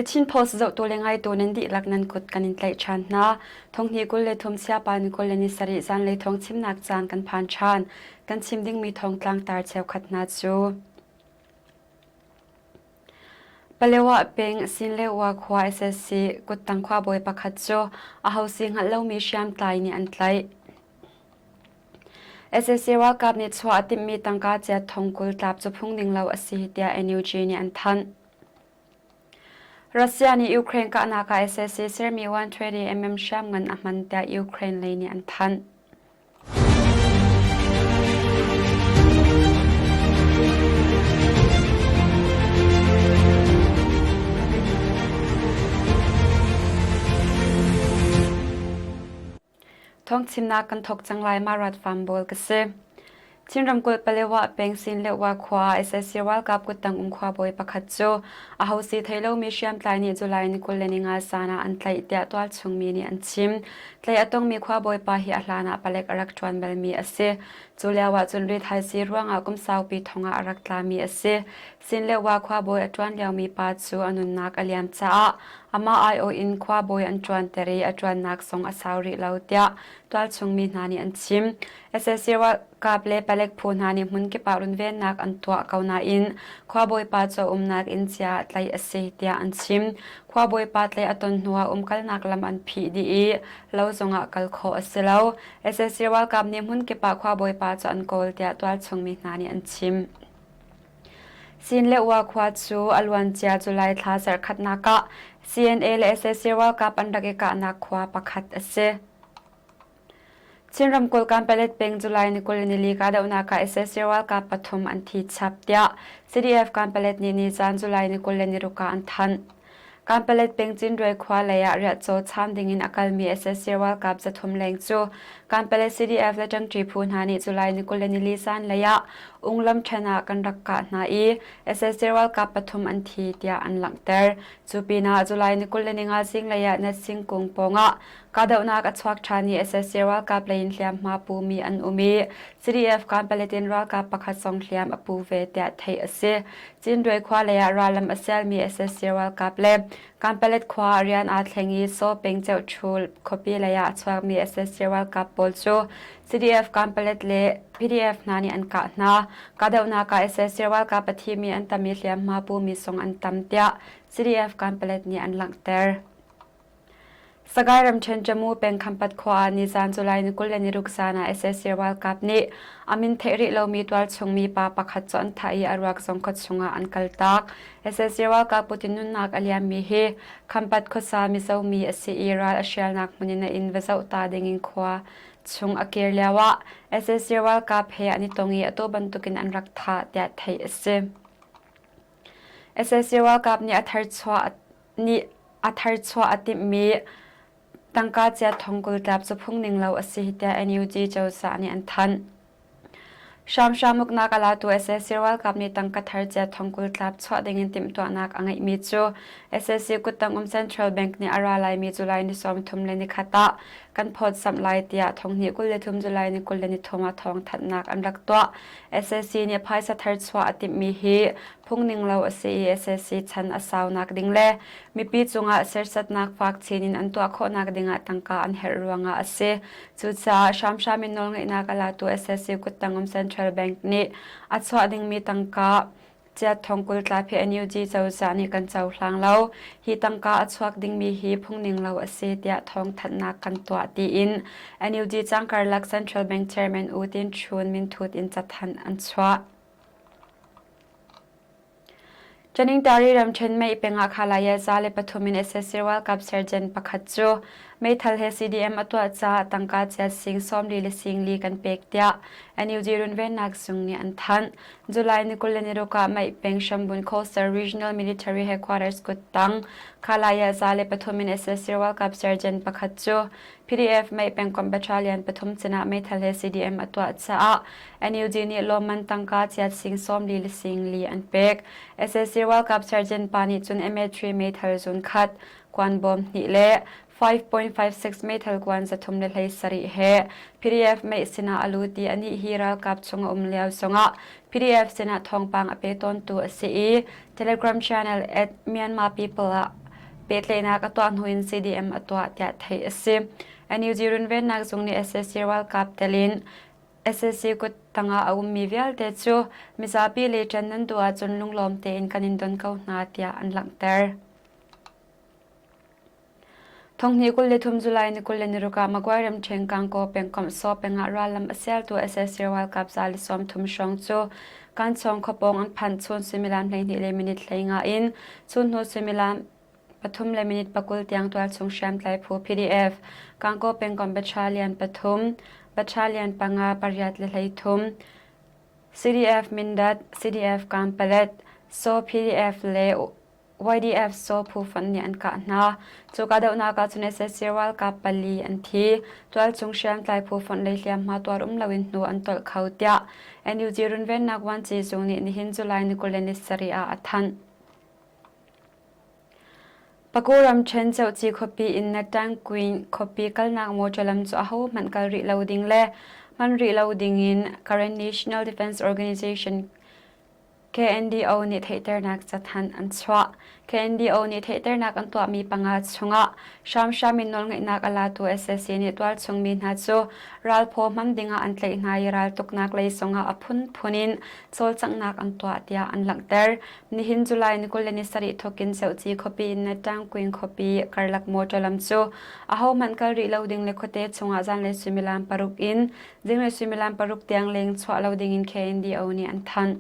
The Chin Post zohtu le ngaitu nan dihlak nan kut kan in tlaih ṭhan hna. Thonghnih 23 Siapa ni 27 zanlei thawng chimnak caan kan phan ṭhan. Kan chim dingmi thawngtlang tar cheukhat hna cu. Palewa peng Sinlewa khua SSC kuttang khuabawi pakhat cu aho si hngalh lomi hriamtlai nih an tlaih. SAC ralkap nih chuah a timhmi tangka chiat thong 20 tlap cu phung ning lo a si tiah NUG nih an thanh. Russia nih Ukraine kahnak ah sac sermi 120mm hriamngan a hman tiah Ukraine lei nih an thanh. Thawngchimnak kan thawk cang lai Marat Farm Bawl ka si. Chin ramkulh Palewa peng Sinlewa khua sac ralkap kuttang um khuabawi pakhat cu aho si thei lomi hriamtlai nih July ni 25 zan ah an tlaih tiah tualchung mi nih an chim. Tlaih a tongmi khuabawi pa hi a hlan ah palek a rak ṭuan balmi a si. Cu lio ah cun rithaisii ruangah kum saupi thong ah a rak tlami a si. Sinlewa khuabawi a ṭuan liomi pa cu a nunnak a liam caah amah aiawh in khuabawi an ṭuanter i a ṭuannak zong a sau rih lo tiah tualchung mi hna nih an chim. Sac ralkap le palek phu hna nih hmunkip ah runvennak an tuah ko nain khuabawipa cu a umnak inn cia ah tlaih a si tiah an chim. Khuabawipa tlaih a ton hnuah umkalnak lam an phih dih i lo zongah kal khawh a si lo. Sac ralkap nih hmunkip ah khuabawipa cu an kawl tiah tualchung mi hna nih an chim. Sin le Ua khua cu a luancia July thla zarhkhatnak ah CNA le sac ralkap an rak i kahnak khua pakhat a si. Chin ramkulh Kanpalet peng July ni 24 kahdohnak ah sac ralkap pathum an thi chap tiah CDF Kanpalet nih nizan July ni 26 ah an thanh. Kanpalet peng Cinruai khua lei ah riahcaw cham dingin a kalmi sac ralkap 300 leng cu Kanpalet CDF le ṭangṭi phu hna nih July ni 24 zan lei ah Unglam ṭhen ah kan rak kah hna i sac ralkap pathum an thi tiah an langhter. Cu pinah July ni 25 zinglei ah Natsingkung pawngah Kahdohnak a chuak ṭhan i sac ralkap lei in hliamhma pumi an um i CDF Kanpalet in ralkap pakhat zong hliam a pu ve tiah theih a si. Cinduai khua lei ah rallam a sialmi sac ralkap le Kanpalet khua ah rian aa thleng i Saw peng Ceuhṭhul khuapi lei ah a chuakmi sac ralkap pawl cu CDF Kanpalet le PDF hna nih an kah hna. Kahdohnak ah sac ralkap a thimi an tam i hliamhma pumi zong an tam tiah CDF Kanpalet nih an langhter. Sagaing ramṭhen Jammu peng Khampat khua ah nizan July ni 26 zan ah sac ralkap nih a min theih rih lomi tualchung mi pa pakhat cu an thah i a ruak zong khuachung ah an kaltak. Sac ralkap putin nunnak a liammi hi Khampat khuasa Mizo mi a si i ral a hrialnak hmun in a inn va zoh ta dingin khua chung a kir lioah sac ralkap he an i tong i atu bantukin an rak thah tiah theih a si. Sac ralkap nih a tharchuah nih a tharchuah a timhmi tangka chia thong 20 tlap cu phung ning lo a si tiah NUG cozah nih an thanh. Hramhram uknak a latu sac ralkap nih tangka thar chia thong 20 tlap chuah dingin timhtuahnak a ngeihmi cu sac kuttang um Central Bank nih a ra laimi July ni 31 ah kan phawtzamh lai tiah thong hnih 23 July ni 23 ah thawngthanhnak an rak tuah. Sac nih phaisa thar chuah a timhmi hi phungning lo a si i sac chan a saunak ding le mipi cungah serhsatnak fak chin in an tuah khawhnak dingah tangka an herh ruangah a si. Cucaah hramhram in nawlngeihnak a latu sac kuttang um Central Bank nih a chuah dingmi tangka chiat thong 20 tlap hi NUG cozah nih kan cohlang lo. Hi tangka a chuak dingmi hi phungning lo a si tiah thawngthanhnak kan tuah tiin NUG cangkarlak Central Bank Chairman U Tin Chun minthut in cathanh an chuah. Caningtari ramṭhen mei peng ah Khalaya 103 in sac ralkap sergeant pakhat cu meithal he CDM a tuah caah tangka chiat sing 40 le sing li kan pek tiah NUG runvennak zung nih an thanh. July ni 26 ah mei peng Hrambun Coastal Regional Military Headquarters kuttang Khalaya 103 in sac ralkap sergeant pakhat cu PDF mei pengkomh battalion pathum sinah meithal he CDM a tuah caah NUG nih lawmman tangka chiat sing 40 le sing li an pek. SAC ralkap sergeant pa nih cun MA3 meithal zun khat, kuan bawm hnih le 5.56 meithal kuan 317 he PDF mei sinah a lut i anih hi ralkap chung a um lio zongah PDF sinah thawngpang a pe tawntu a si i Telegram channel at Myanmar People ah. Pehtlaihnak a tuah hnu in CDM a tuah tiah theih a si. NUG runvennak zung nih sac ralkap tel in sac kut tangah a ummi vialte cu mizapi lei ṭan nan duh ahcun lunglawm tein kan in don ko hna tiah an langhter. Thonghnih 23 July ni 26 ah Magway ramṭhen Kangkaw pengkomh Saw peng ah rallam a sialtu sac ralkap 130 hrawng cu Kanchawng khuapawng an phanh chun suimilam 12 le minute 15 in chun hnu suimilam 3 le minute 20 tiang tualchung hriamtlai phu PDF Kangkaw pengkomh Battalion pathum, Battalion panga, pariat le 13, CDF Mindat, CDF Kanpalet, Saw PDF le YDF Saw phu fonh nih an kah hna. Cu kahdohnak ah cun sac ralkap pali an thi. Tualchung hriamtlai phu fonh lei hliamhma tuar um loin hnu an tolh kho tiah NUG runvennak vuanci zung nih nihin July ni 27 ah a thanh. Paku ramṭhen Ceuci khuapi in Natangquin khuapi kalnak motor lam cu ahohmanh kal rih lo ding le hman rih lo ding in Karen National Defense Organization KNDO nih theihternak cathanh an chuah. KNDO nih theihternak an tuahmi panga chungah hramhram in nawlngeihnak a latu sac nih tualchung mi hna cu ralphaw hman dingah an tlaih hna i raltuknak lei zongah a phunphun in cawlcanghnak an tuah tiah an langhter. Nihin July ni 27 thawkin Ceuci khuapi in Natangquin khuapi karlak motor lam cu ahohmanh kal rih lo ding le khuate chungah zanlei suimilam paruk in zinglei suimilam paruk tiang leng chuah lo dingin KNDO nih an thanh.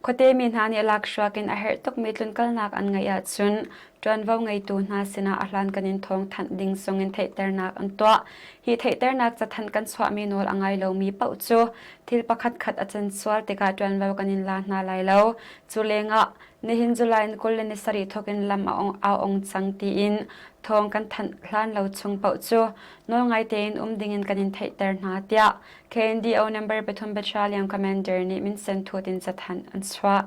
Khuate mi hna nih lakhruak in a herh tukmi tlunkalnak an ngeih ahcun ṭuanvo ngeitu hna sinah a hlankan in thawngthanh ding zongin theihternak an tuah. Hi theihternak cathanh kan chuahmi nawl a ngai lomi paoh cu thil pakhatkhat a can sual tikah ṭuanvo kan in la hna lai lo. Cu lengah nihin July ni 27 thawkin lam a ong cang tiin thawng kan thanh hlan lo chung paoh cu nawlngai tein um dingin kan in theihter hna tiah KNDO number pathum battalion commander nih minsen thut in cathanh an chuah.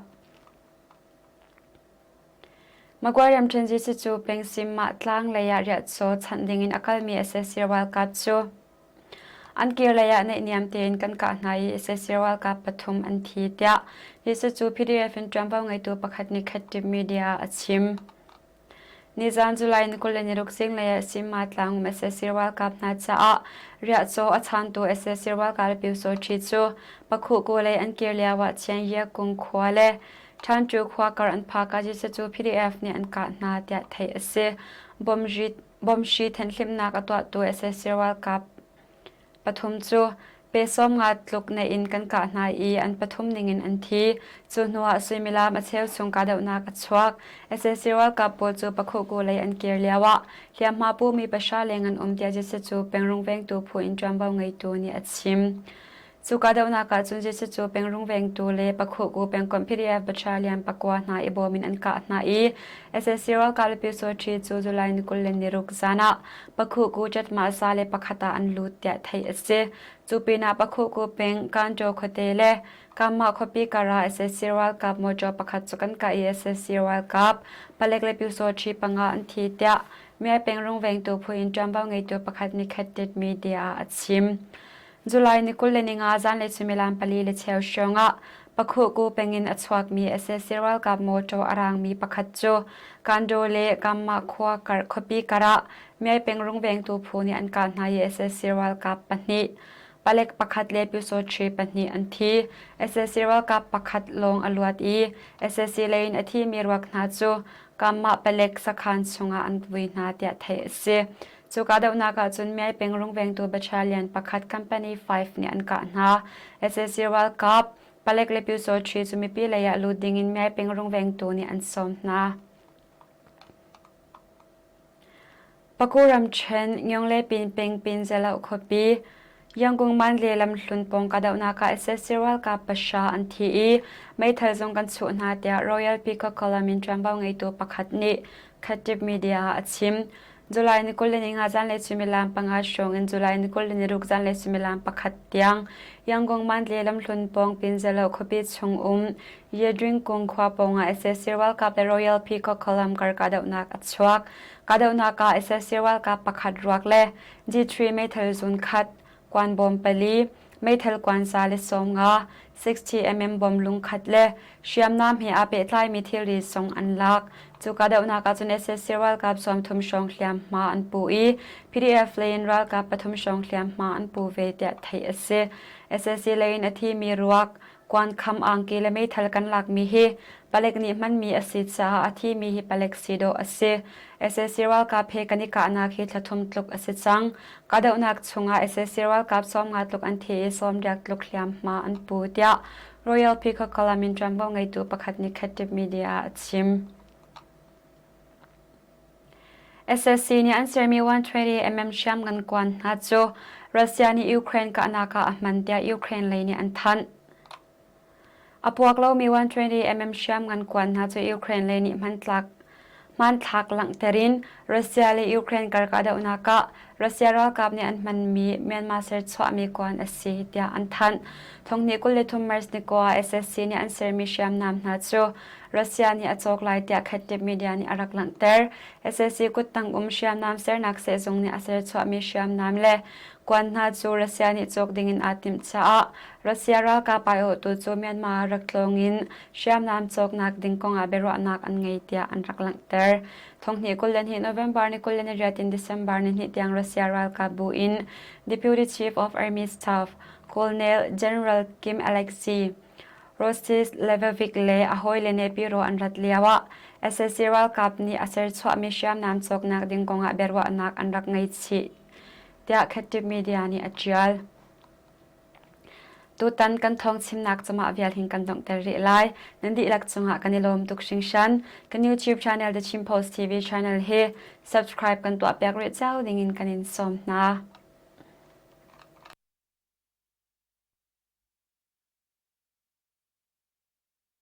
Magway ramṭhen GC cu pengsim mah tlang lei ah riahcaw chanh dingin a kalmi sac ralkap cu an kir lei ah naihniam tein kan kah hna i sac ralkap pathum an thi tiah GC cu PDF in ṭuanvo ngeitu pakhat nih Khattip media ah a chim. Nizaan July ni 26 zinglei ah Simma tlang um sac ralkap hna caah riahcaw a chaantu sac ralkap Pyusawṭhi cu Pakhuhku lei an kir lio ah Chiangyiakung khua le Ṭhanṭu khua kar an phak ah cu PDF nih an kah hna tiah theih a si. Bomhri thenhhlimhnak a tuahtu sac ralkap Pathum cu pe 50 tluk na in kan kah hna i an pathum ningin an thi. Cu hnuah suimilam a cheu chung kahdohnak a chuak. Sac ralkap pawl cu Pakhuhku lei an kir lioah hliamhma pumi pahra leng an um tiah Jesuh cu pengrung vengtu phu in ṭuanvo ngeitu nih a chim. Cu kahdohnak ah cun Jesuh cu pengrung vengtu le Pakhuhku pengkomh PDF battalion pakua hna i bawm in an kah hna i sac ralkap le Pyusawṭhi cu July ni 26 zan ah Pakhuhku ṭatmah za le pakhat ah an lut tiah theih a si. Cu pinah Pakhuhku peng Kanṭaw khuate le Kanmah khuapi kar ah sac ralkap mawṭaw pakhat cu kan kah i sac ralkap palek le pyusawṭhi panga an thi tiah Mya peng rungvengtu phu in ṭuanvo ngeitu pakhat nih Khatit Media ah a chim. July ni 25 zanlei suimilam pali le cheu hrawng ah Pakhuhku peng in a chuakmi sac ralkap mawṭaw a raangmi pakhat cu Kandaw le Kamma khua kar khuapi kar ah Myai peng rungvengtu phu nih an kah hna i sac ralkap pahnih, palek pakhat le pyusawṭhi pahnih an thi. Sac ralkap pakhat lawng a luat i sac lei in a thimi ruak hna cu Kamma palek sakhan chungah an vui hna tiah theih a si. Cu kahdohnak ahcun Myai peng rungvengtu battalion pakhat Company 5 nih an kah hna. Sac ralkap, palek le pyusawṭhi cu mipi lei ah lut dingin Myai peng rungvengtu nih an sawm hna. Paku ramṭhen Ngyongle Pin peng Pin Zeloh khuapi Yangon Mandalay lamhlun pawng kahdohnak ah sac ralkap pahra an thi i meithal zong kan chuh hna tiah Royal Peacock Column in ṭuanvo ngeitu pakhat nih Khatib Media ah a chim. July ni 25 zanlei suimilam panga hrawng in July ni 26 zanlei suimilam pakhat tiang Yangon Mandalay lamhlun pawng Pinzalo khuapi chung um Yedring kung khua pawng ah sac ralkap le Royal Peacock Column kar kahdohnak a chuak. Kahdohnak ah sac ralkap pakhat ruak le G3 meithal zun khat, kuanbawm pali, meithal kuanza le 50, 60mm bom lungkhat le hriamnam he aa pehtlaimi thilri zong an lak. Cu kahdohnak ahcun sac ralkap 30 hrawng hliamhma an pu i PDF lei in ralkap pathum hrawng hliamhma an pu ve tiah theih a si. Sac lei in a thimi ruak kuankham angki le meithal kan lakmi hi palek nih hmanmi a si caah a thimi hi palek si dawh a si. Sac ralkap he kan i kahnak hi thla thum tluk a si cang. Kahdohnak chungah sac ralkap 50 tluk an thi i 60 tluk hliamhma an pu tiah Royal Peacock Kalamin ṭuanvo ngeitu pakhat nih Khattip Media ah a chim. SSC nih an sermi 120mm hriamngan kuan hna cu Russia nih Ukraine kahnak ah a hman tiah Ukraine lei nih an thanh. A puak lomi 120mm hriamngan kuan hna cu Ukraine lei nih hmantlak hmanthlak langhter in Russia le Ukraine kar kahdohnak ah Russia ralkap nih an hmanmi Myanmar serchuahmi kuan a si tiah an thanh. Thonghnih 23 March ni kua ah SSC nih an sermi hriamnam hna cu Russia nih a cawk lai tiah Khattip media nih a rak langhter. SSC kuttang um hriamnam sernak sehzung nih a serchuahmi hriamnam le kuan hna cu Russia nih cawk dingin aa timh caah Russia ralkap aiawhtu cu Myanmar ah rak tlawng in hriamnam cawknak ding kongah biaruahnak an ngei tiah an rak langhter. Thonghnih 22 November ni 28 in December ni hnih tiang Russia ralkap bu in Deputy Chief of Army Staff Colonel General Kim Alexei Rosis Levovic le a hawile Nepiro an rat lioah sac ralkap nih a serchuahmi hriamnam cawknak ding kongah biaruahnak an rak ngei chih, tiah Khattip Media nih a ṭial. Tutan kan thawng chimnak cumah vial hin kan donghter rih lai. Nan dihlak cungah kan i lawm tuk hringhran. Kan YouTube channel The Chin Post TV channel hi subscribe kan tuahpiak rih cio dingin kan in sawm hna.